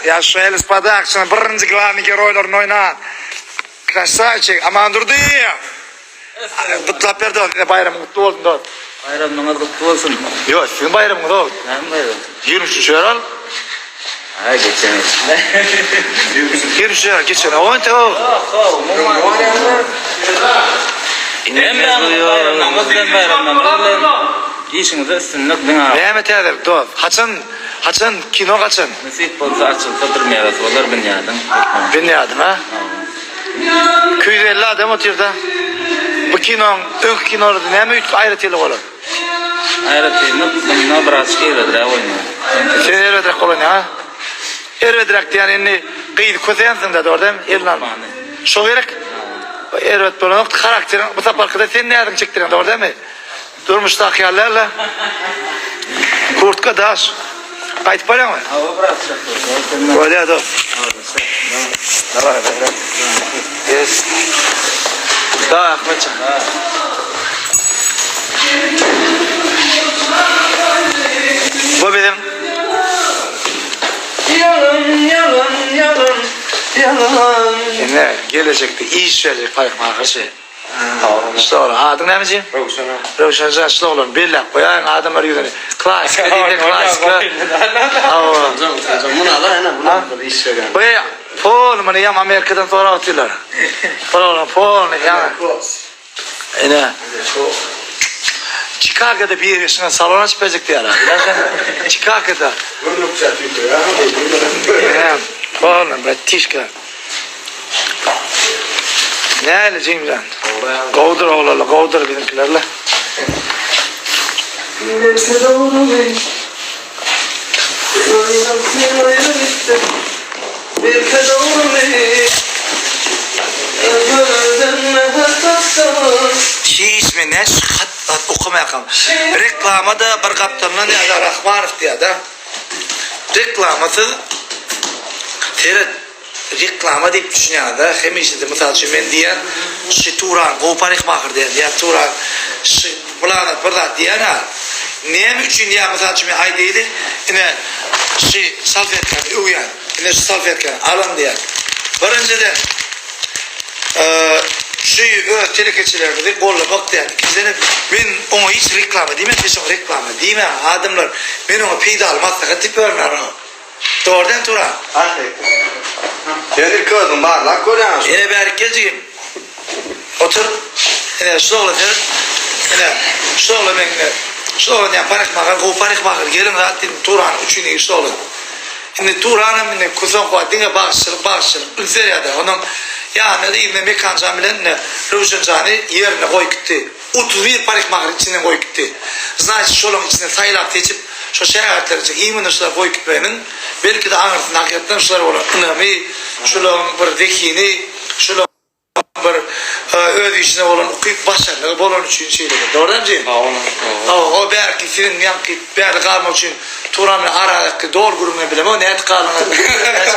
Ýa şu Elis Production birinji glawnyý geroýlaryny oýnan. Krasawçik Amandurdy. Gutlap ber dost, ine baýramyň gutly bolsun dost. Baýramyňyz gutly bolsun. Ýok, siziň baýramyňyz ol. Näme baýram? 23 fewral. Aý geçen. 23 fewral geçen. O ente o. Hemmäňiziň baýramlaryňyz bilen baýramlaryňyz bilen işiňizde üstünlik diňe. Näme täzelik dost? Haçan haçan kino haçan? Nesip bolsa açylsa premýerasy bolar Binýadyň. Binýadyň ha? 250 adam otyrda. Bu kinoň öňki kinolarda näme üýtgä aýratynlygy bolar? Aýratynlyk bunda birazçyk erbedräk oýnaýar. Sen erbedräk oýnaýaň ha? Erbedräk diýýän indi gyzy köseýänsiň-dä dogry dälmi? Elini alma. Şo gerek. Erbet bolanok harakteriň bu saparkyda sen näziňi çekdirýäň dogry dälmi? Durmuşdaky ýaly däl-de. Kurtka daş. Gaýdyp barýaňmy? Hawa brat şa. Bolýa dost. Daway brat. Yes. Daway Ahmetjan. Bu bizim Yalan yalan yalan yalan. Ine gelejekde iş berjek parykmaherçi. Şol adyň näme jigim? Röwşen. Röwşen jan şul oglany belläp goýaýyň adamlar ýüzüni. Klassika diýse klassika. Hawa. Muny ala ene muny bir iş berýän. Bu pol muny ýam Amerikadan sorap otyrlar. Pol oglan pol ýa. Ine. Çikagoda bir ýere salon açyp berjek diýýärler. Bilersen Çikagoda. Görnükçä tüýkürýär. Pol bratişka. Näli jigimjan? Gowudyr oglanlar, gowudyr biziňkilerle. Hiç men näçe hat zat okamaýakam. Reklama-da bir gapdalyndan ýa-da Rahmanow diýýär-de. Reklamasyz seret. Reklama diýip düşünýäňizä hemişede mysal üçin men diýýän şy Turan gowy parikmaher diýýän ýa Turan şy pylan zat bir zat diýýän-ä näme üçin ýa mysal üçin men aýdaýly ine şy salfetkany öwýän ine şu salfetkany alyň diýýän birinjiden şy öz telekeçilerimizi gollamak diýýän ikinjiden men oňa hiç reklama diýmen siz şoňa reklama diýmäň adamlar men oňa peýdaly maslahat diýip ýörün Dogrudan Turan. Sen ilki özüň barlap görýäň şony. Ene bärik gel jigim. Otur. Ene şu oglan seret. Ene şu oglan meň ine. Şu oglan diýýän parikmaher gowy parikmaher geliň zat diýdim Turanyň üçin şu oglan. Indi Turanam indi soňky wagt diňe bagşyçylyk bagşyçylyk üns berýärdi. Onuň ýanyna yzyna Mekanjan bilen ine Röwşenjany ýerine goýup gitdi. 31 parikmaher içinden goýup gitdi. Znaçit şolaň içinden saýlap seçip şo şägirtler içine imенно şulary goýup gitmeginiň belki-de aňyrsynda hakykatdan şulara bolan ynamy, şularyň bir zehini, şularyň bir öz işine bolan ukyp başarnygy bolany üçin şeýledir. Dogry dälmi jigim? Hawa, o bärki siziň ýaňky bärde galmak üçin Turan bilen aradaky doly gürrüňi men bilemok, nädip galdyňyz?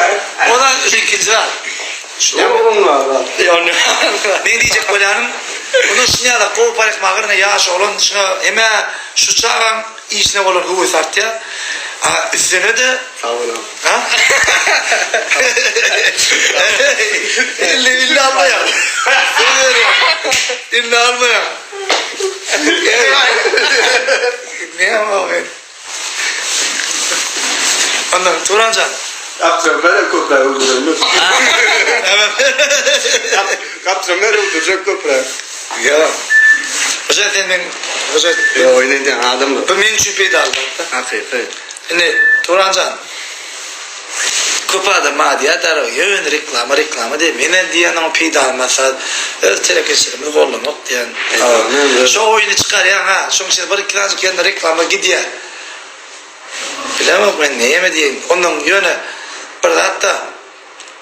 O zat ikinji zat. Men diýjek bolýanym, mundan şuny ýaly gowy parikmager ine ýaş oglan şuňa hemä şu çagaň işine bolan höwesi artýar. A üstüne-de Sag boluň. Ha? Indi indi almaýar. Söz berýän. Indi almaýar. Näme o men? Ondan Turanjan. Gapjam beren köpräk öldürendir. Gapjam ber öldürjek köpräk. Ýok. Hoja sen meň hoja. Ýok, oýun edýän adamlar. Bu meň üçin peýdaly zat-da. Hakyky. Indi Turanjan. Köp adam maňa diýýär darag ýöne reklama reklama diýýär. Menem diýýän oňa peýdaly maslahat öz telekeçiligimizi gollamak diýýän. Şo oýny çykarýaň ha, şoň üçin bir iki sanjyk ýerinde reklama gidýär. Bilemok men näme diýeýin. Ondan ýöne bir zat-da.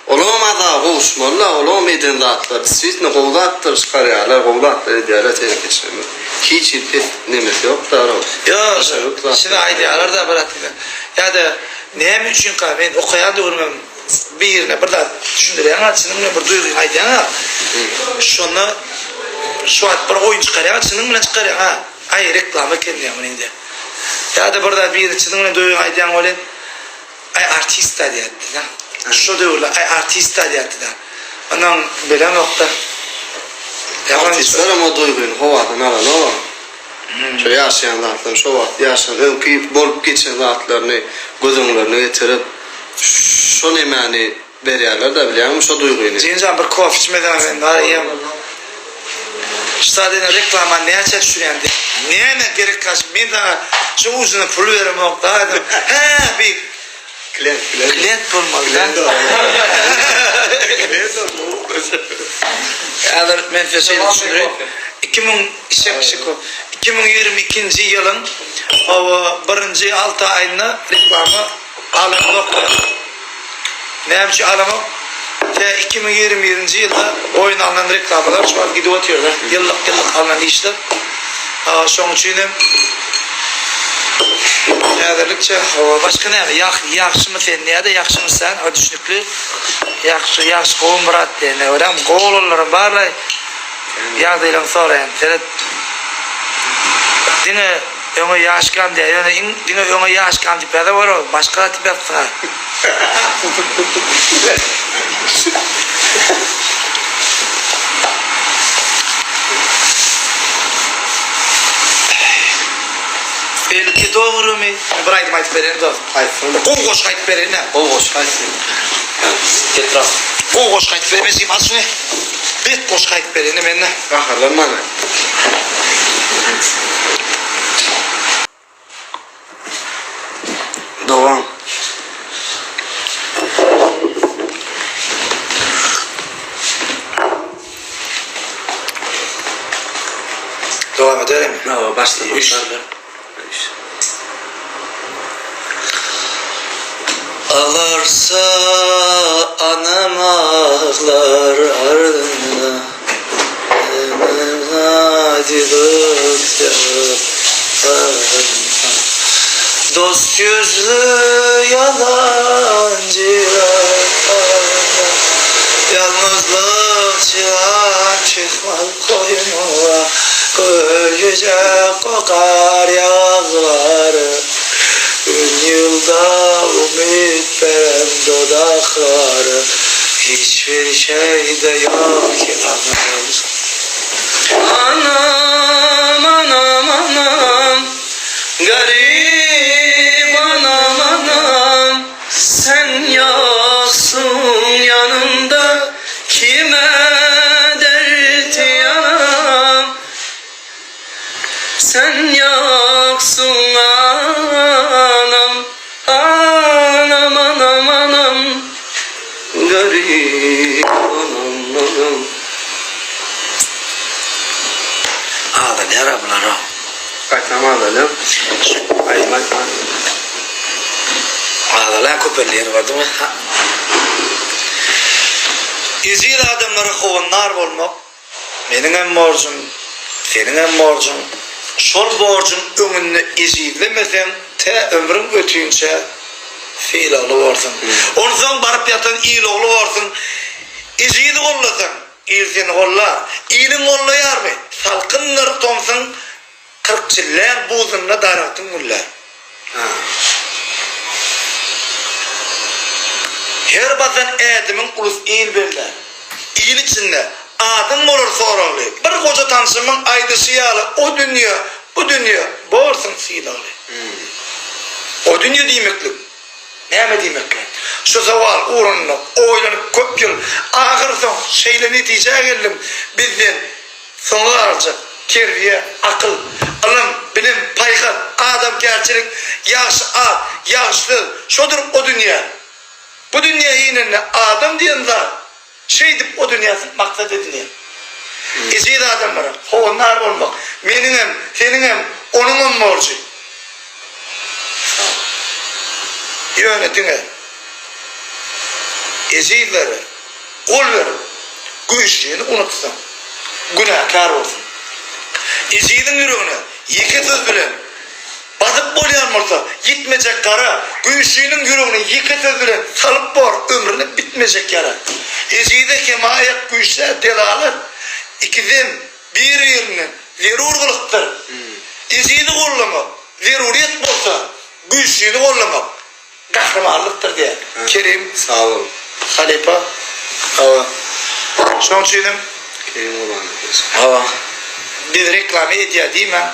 Olam azaba gowuşmaly-da, olam eden zatlary deswitno gowy zatlar çykarýarlar, gowy zatlar edýärler telekeçilerimiz. Hiç hili pes nemesi ýok darow. Ýok, şuny aýdýarlar-da brat ýa-da näme üçinka men okaýan döwrümem birine bir zat düşündirýäň-a, çynyň bilen bir duýgyňy aýdýaň-a, şonda şu wagt bir oýun çykarýaň-a, çynyň bilen çykarýaň-a, aý reklama eken diýýäň muny indi. Ýa-da bir zat birine çynyň bilen duýgyňy aýdýaň welin, aý. artist-dä diýýärdi-dä. Şo döwürler aý artist-dä diýýärdi-dä. Ondan bilemok-da. Artistler hem o duýgyny howadan alanok. Şo ýaşaýan zatlaryny, şo wagt ýaşan, öňki bolup geçen zatlaryny göz öňlerine getirip, şo nemäni berýärler-dä bilýäňmi, şo duýgyny. Jigimjan bir kofe içmesem men bar eýýäm şu zat ene reklama näçä düşürýän diýip näme gerek gaşy men saňa şu ujuna pul beremok da hä bi Klient klient. Klient bolmaly da. Häzir men size şeýle düşündireýin. 2000 işek işek 2022-nji ýylyň hawa birinji alty aýynda reklama alamzok. Näme üçin alamok? Tä 2021-nji ýylda boýun alnan reklamalar şu wagt gidip otyr-da. Ýyllyk ýyllyk alnan işler. Şoň üçin hem häzirlikçe hawa başga näme ýah ýagşymy sen näde ýagşymy sen o düşnükli ýagşy ýagşy gowy myrat diýende görýäňmi gowy oglanlaram barlaý ýagdaýlaryny soraýan seret diňe öňe ýaşkam diýýär ýöne iň diňe öňe ýaşkam diýip ýazar bor başga zat diýip ýazsyňa. Belki dogrymy? Bir aýdym aýdyp bereýin dost. Aýtsana. Gowy goşgy aýdyp bereýin-ä. Gowy goşgy aýtsyn. Etrap. Gowy goşgy aýdyp bereýin. Men jigim al şuny. Bet goşgy aýdyp bereýin-de men-de. Gaharlanma aýt. Dowam. Dowam edermi? Hawa, başla. Üç. Alarsa anam aglar ardynda Dost ýüzli ýalanjy Ýalňyzlyk çygan çykmaz goýnuňa Köýjek kokar ýazlary Gün ýylda umyt beren dodaklary Hiç bir şeýde ýok ki anam. Anam anam anam Garyp anam anam Sen ýoksuň ýanymda Kime dert ýanam Sen ýoksuň anam, anam, anam, anam, Garyp anam, anam. Aglalýar-a bular-a. Gaýtam aglalýar. Aýdym aýtman. Aglalýan köpelýär gördüňmi? Ejiz adamlara howandar bolmak Meniňem borjum, seniňem borjuň. Şol borjuň öňünde ejizlemeseň, tä ömrüň ötünçä sylagly borsuň. Onsoň baryp ýatan il ogly borsuň. Ejizi gollasaň, il seni gollar. Iliň gollaýarmy? Salkyndyr tomsuň 40 çilläň buzunda daragtyň güllär. Her basan ädimiň ulus il bellär. Il içinde adyň bolar soragly. Bir goja tanşymyň aýdyşy ýaly o dünýe, bu dünýe borsuň sylagly. O dünýe diýmeklik näme diýmekkä? Şu sowal ugrunda oýlanyp köp ýyl, ahyrsoň şeýle netijä geldim, bizden Soňa galjak terbiýe, akyl, ylym, bilim, paýhas, adamkärçilik, ýagşy at, ýagşy söz, şodur o dünýä. Bu dünýä inende adam diýen zat şeýdip o dünýäsini maksat edinýär. Ejiz adamlara howandar bolmak meniňem, seniňem, onuňam borjy. Ýöne diňe ejizlere Gol berip, güýçlini unutsaň, günäkär bolsun. Ejiziň ýüregine ýeke söz bilen basyp bolýan bolsa, ýitmejek gara, güýçliniň ýüregine ýeke söz bilen salyp bor ömrüne bitmejek ýara. Ejize hemaýat, güýçlä delalat, ikisem bir-birinden zerur gylykdyr. Ejizi gollamak zeruryýet bolsa, güýçlini gollamak. Gahrymanlykdyr diýýär. Kerim. Sag bol. Halypa. Hawa. Şoň üçinem. Kerim Gurbannepesow. Hawa. Biz reklama edýär diýmäň.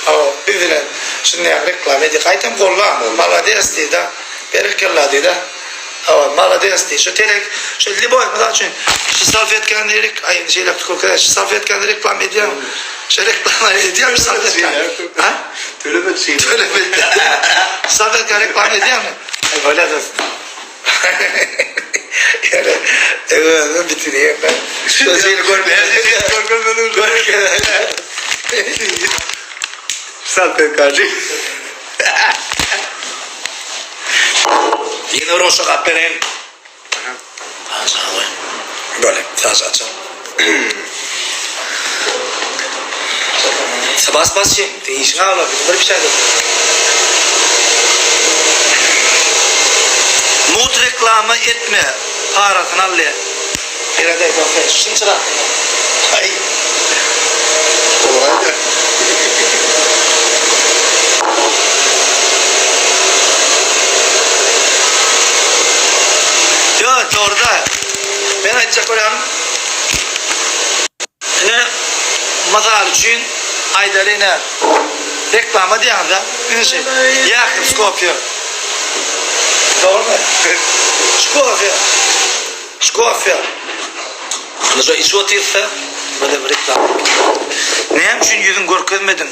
Hawa, biz bilen şunday reklama edýär. Gaýtam gollan. Malades diýda. Berekella diýda. Hawa, malades diý. Şu telek, şu liboý, mysal üçin, şu salfetkany rek, aý, indi şeýle köke, şu salfetkany reklama edýäň. Şu reklama edýäň şu salfetkany. Ha? Tölemedi şeýle. Tölemedi. Salfetka reklama edýäňmi? Aý, bolýa dost. Ýöne, özüm bitirýän ben. Şu şeýle görkezmedim. Görkezmedim. Salfetkacı. Ýene bir goşa gap bereýin. Böyle, saz açalım. Bas bas şey, işiňe agla, bir bir şey Mut reklama etme, parasyny al diýe. Ýere dek, şunça zat. Ay. Ýok, dogry-da. Men aýtjak bolýanym, ine, mysal üçin, aýdaly ine, reklama diýýäňiz-dä, ine şeý, Ýakobs kofe. Dogrumy? Şu kofe. Şu kofe. Ine şo içip otyrsa, böyle bir reklama. Näme üçin ýüzüňi görkezmediň?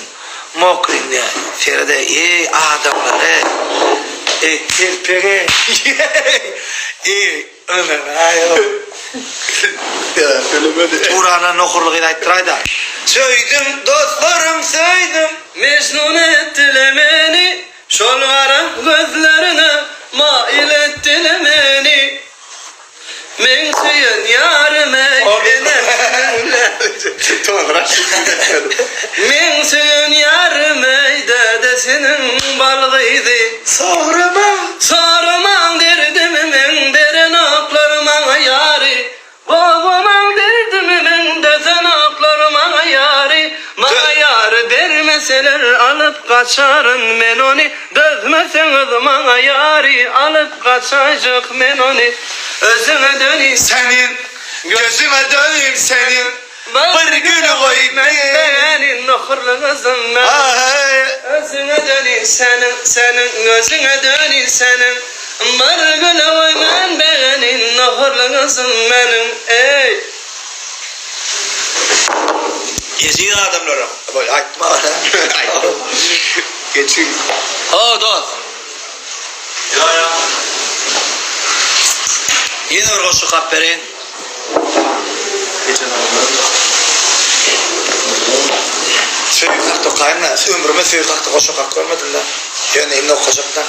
Mokryň diýýär. Serede, eý, adamlar, eý. Eý, telpek, eý. Eý, ölen, aý, o. Turana nohurly gyz aýtdyraýda. Söýdüm, dostlarym, söýdüm. Mejnun etdile meni, şol gara gözlerine maýyl etdile meni. Meň söýen ýarym eý Meň söýen ýarym eý dädesiniň bal gyzy. Soramaň. Soramaň derdimi meň berenoklar maňa ýary. Gowamaň derdimi meň dözenoklar maňa ýary. Maňa ýary bermeseler alyp gaçaryn men ony. Dözmeseňiz maňa ýary alyp gaçaýjak men ony Özüňe dönim Seniň gözüňe dönim seniň bir güni goý men begenin nohurly gyzym men Özüňe dönim seniň seniň gözüňe dönim seniň bir güni goý men begenin nohurly gyzym meniň eý. Eziz adamlarym, boý aýtma. Geçiň. Ho dost. Ýa ýa. Ýene bir goşgy okap bereýin. Söýgi hakda okaýyn-da. Ömrüme söýgi hakda goşgy okap görmedim-de. Ýöne indi okajak-da.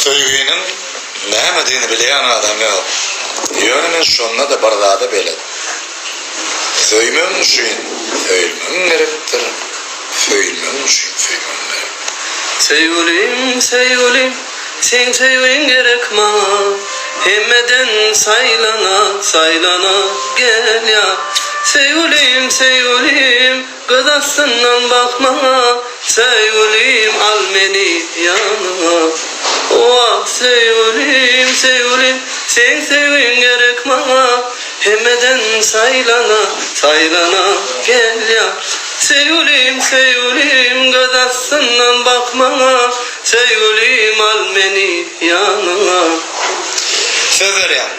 Söýginiň nämedigini bilýän adam ýok. Ýöne men şonda-da bir zada belet. Söýmegiň üçin söýülmegiň gerekdir, söýülmegiň üçin söýmegiň gerek. Söýgülim, söýgülim, seň söýgiň gerek maňa, Hemmeden saýlana, saýlana gelýä. Söýgülim, söýgülim, göz astyndan bak maňa, Söýgülim, al meni ýanyňa. Wah, söýgülim, söýgülim, seň söýgiň gerek maňa, Hemmeden saýlana, saýlana gelýä. Söýgülim, söýgülim, göz astyndan bak maňa, Söýgülim, al meni ýanyňa. Söz berýän.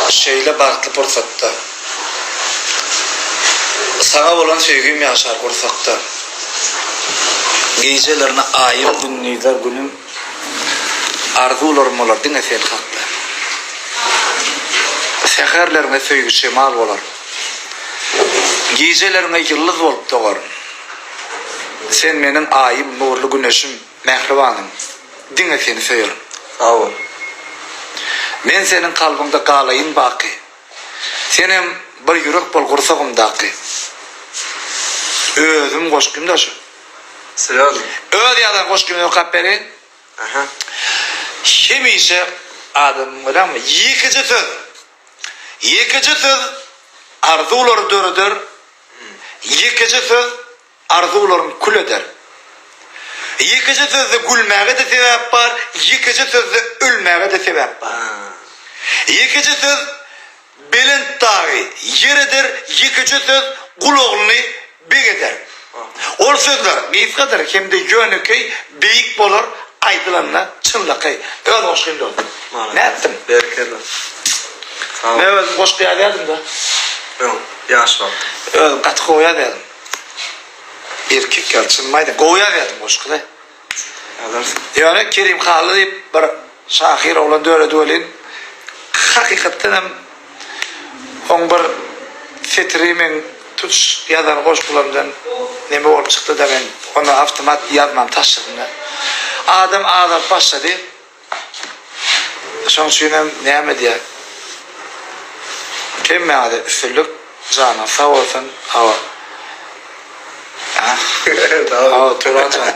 Şeýle bagtly pursatda. Saňa bolan söýgim ýaşar gursakda. Gijelerine aýym gündizler günüm. Arzuwlarym bolar diňe sen hakda. Säherleriňe söýgi şemal bolar. Gijeleriňe ýyldyz bolup dogaryn. Sen meniň aýym, nurly güneşim, mähribanym. Diňe seni söýerin. Sag bol. Men seniň kalbyňda galaýyn baky. Senem bir ýürek bol gursagymdaky. Özüm goşgym-da şu. Serýozno. Öz ýazan goşgymy okap bereýin. Aha. Hemişe adamyň bileňmi ýekeje söz. Ýekeje söz. arzuwlary döreder, ýekeje söz arzuwlaryň kül eder. Ýekeje sözde gülmäge-de sebäp bar, ýekeje sözde ölmäge-de sebäp bar. Ýekeje söz belent dagy ýer eder, ýekeje söz gul ogluny beg eder. Ol sözler gysgadyr hem-de ýönekeý, beýik bolar aýdylanda çynlakaý. Öz goşgym dostum. Nätdiň? Berekella. Sag bol. Men özüm goşgy ýazýardym-da. Öň, ýaş wagt. Özüm gaty gowy ýazýardym. Erkek ýaly çynymy aýdayyn, gowy ýazýardym goşgyny. Ýazarsyň. Ýöne Kerim Hally diýip bir şahyr oglan döredi welin, hakykatdan hem oň bir setiri meň tutuş ýazan goşgularymdan neme bolup çykdy-da men ony awtomat ýazmany taşladym-da. Adam azalyp başlady. Şoň üçin hem näme diýer. Hemmäňize üstünlik, janyňyz sag bolsun. Hawa. Hawa Turan jan.